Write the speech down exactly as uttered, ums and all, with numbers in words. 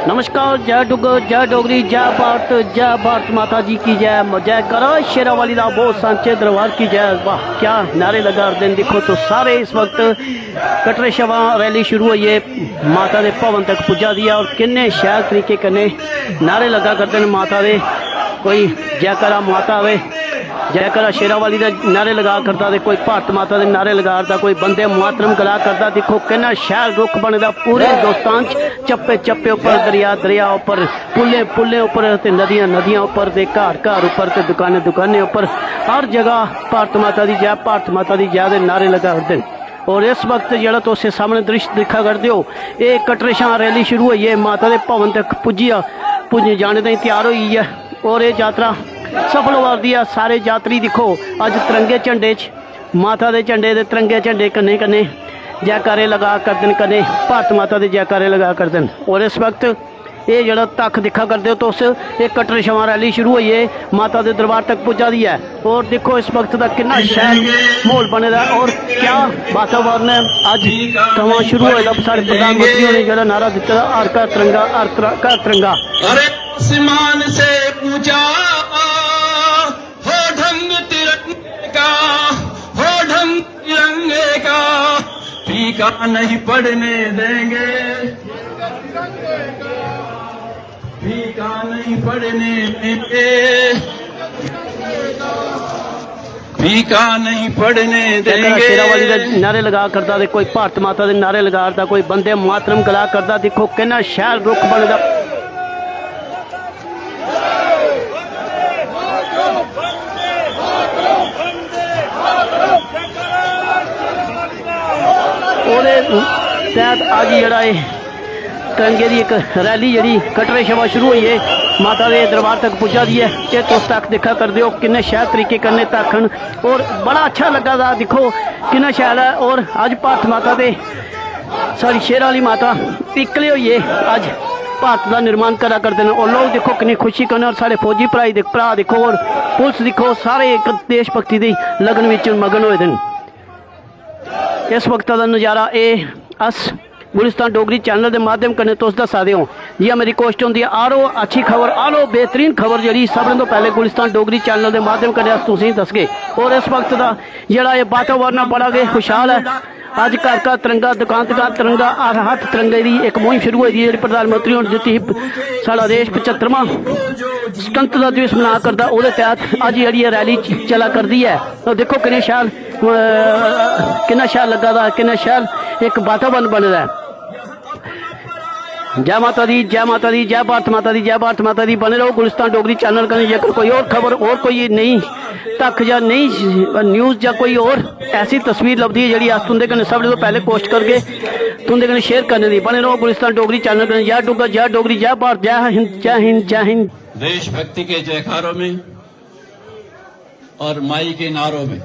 नमस्कार, जय डुग्गर, जय डोगरी, जय भारत, जय भारत माता जी की जय, जयकारा शेरावाली दा, बोल सांचे दरबार की जय। वाह, क्या नारे लगा रहे हैं। देखो तो सारे इस वक्त कटरे शवा रैली शुरू होई है, माता दे भवन तक पुज्जा दी है और किन्ने शैल तरीके कन्नै नारे लगा करदे न माता दे। कोई जयकारा माता दे, जयकारा शेरावाली दे नारे लगा करदा, ते कोई भारत माता दे नारे लगा करदा, कोई वंदे मातरम गला करदा। दिक्खो किन्ना शैल रुख बने दा पूरे हिंदुस्तान च, चप्पे चप्पे उप्पर, दरिया दरिया उप्पर, पुल्लें पुल्लें उप्पर, ते नदियां नदियां उप्पर, ते घर घर उप्पर, ते दुकानें दुकानें उप्पर, हर जगह भारत माता दी जय, भारत माता दी जय दे नारे लगा करदे न। और इस वक्त जेह्ड़ा तुस एह् सामने दृश्य दिक्खा करदे ओ, एह् कटरे शा रैली शुरू होई ऐ, माता दे भवन तक पुज्जी आ, पुज्जी जाने ताईं त्यार होई गेई ऐ। और एह् यात्रा सफल होआ करदी ऐ। सारे यात्री दिक्खो, अज्ज तिरंगे झंडे च, माता दे झंडे ते तिरंगे झंडे कन्नै कन्नै जयकारे लगा करदे न, कन्नै भारत माता दे जयकारे लगा करदे न। और इस वक्त एह् जेह्ड़ा तक्ख दिक्खा करदे ओ तुस, एह् कटरे शवा रैली शुरू होई ऐ, माता दे दरबार तक पुज्जा दी ऐ। और दिक्खो इस वक्त दा किन्ना शैल म्हौल बने दा ऐ और क्या वातावरण ऐ। अज्ज थमां शुरू होए दा साढ़े प्रधानमंत्री होरें जेह्ड़ा नारा दित्ते दा, "हर घर तिरंगा, हर त्र-, घर तिरंगा।" अरे आसमान से पूछा, हो ढंग तिरंगे का, हो ढंग तिरंगे का, फीका नहीं पड़ने देंगे, फीका नहीं पड़ने देंगे, फीका नहीं पड़ने देंगे। शेरावाली दा नारे लगा करदा, ते कोई भारत माता दे नारे लगा करदा, कोई वंदे मातरम गला करदा। दिक्खो किन्ना शैल रुख बने दा। ओह्दे तैह्त अज्ज जेह्ड़ा एह् तिरंगे दी इक रैली जेह्ड़ी कटरे शवा शुरू होई ऐ, माता दे दरबार तक पुज्जा दी ऐ। ते तुस तक दिक्खा करदे ओ किन्ने शैल तरीके कन्नै तक्ख न, और बड़ा अच्छा लग्गा दा। दिक्खो किन्ना शैल ऐ। और अज्ज भारत माता दे, साढ़ी शेर आह्ली माता इक्कले होइयै अज्ज भारत दा निर्माण करा करदे न। और लोक दिक्खो किन्नी खुशी कन्नै, और साढ़े फौजी भ्राई दे, भ्राऽ दिक्खो, और पुलस दिक्खो, सारे इक देश भक्ति दी लगन बिच मगन होए दे न। इस वक्त दा नज़ारा एह् अस गुलिस्तान डोगरी चैनल दे माध्यम कन्नै तुस दस्सा दे ओ। जि'यां मेरी कोशट होंदी ऐ, आरो अच्छी खबर, आरो बेहतरीन खबर जेह्ड़ी सभनें तो पैह्ले गुलिस्तान डोगरी चैनल दे माध्यम कन्नै अस तुसेंगी दसगे। और इस वक्त दा जेह्ड़ा एह् वातावरण ऐ, बड़ा गै खुशहाल ऐ। अज्ज घर घर तिरंगा, दुकान दुकान तिरंगा, हर हत्थ तिरंगे दी इक मुहिम शुरू होई दी, जेह्ड़ी प्रधानमंत्री होरें दित्ती ही, साढ़ा देश पचत्तरवां स्वतंत्रता दिवस मना करदा, ओह्दे तैह्त अज्ज जेह्ड़ी एह् रैली च-, चला करदी ऐ। तो दिक्खो किन्ने शैल, अ, किन्ना शैल लग्गा दा, किन्ना शैल इक वातावरण बने दा ऐ। जय माता दी, जय माता दी, जय भारत माता दी, जय भारत माता दी। बने रहो गुलिस्तान डोगरी चैनल कन्नै। जेकर कोई होर खबर, होर कोई नेई तक जां नेई न्यूज़ जां कोई होर ऐसी तस्वीर लभदी ऐ जेह्ड़ी अस तुं'दे कन्नै सभनें तो पैह्ले पोस्ट करगे, तुं'दे कन्नै शेयर करने दी। बने रहो गुलिस्तान डोगरी चैनल कन्नै। जय डुग्गर, जय डोगरी, जय भारत, जय हिंद, जय हिंद, जय हिंद। देशभक्ति के जयकारों में और माई के नारों में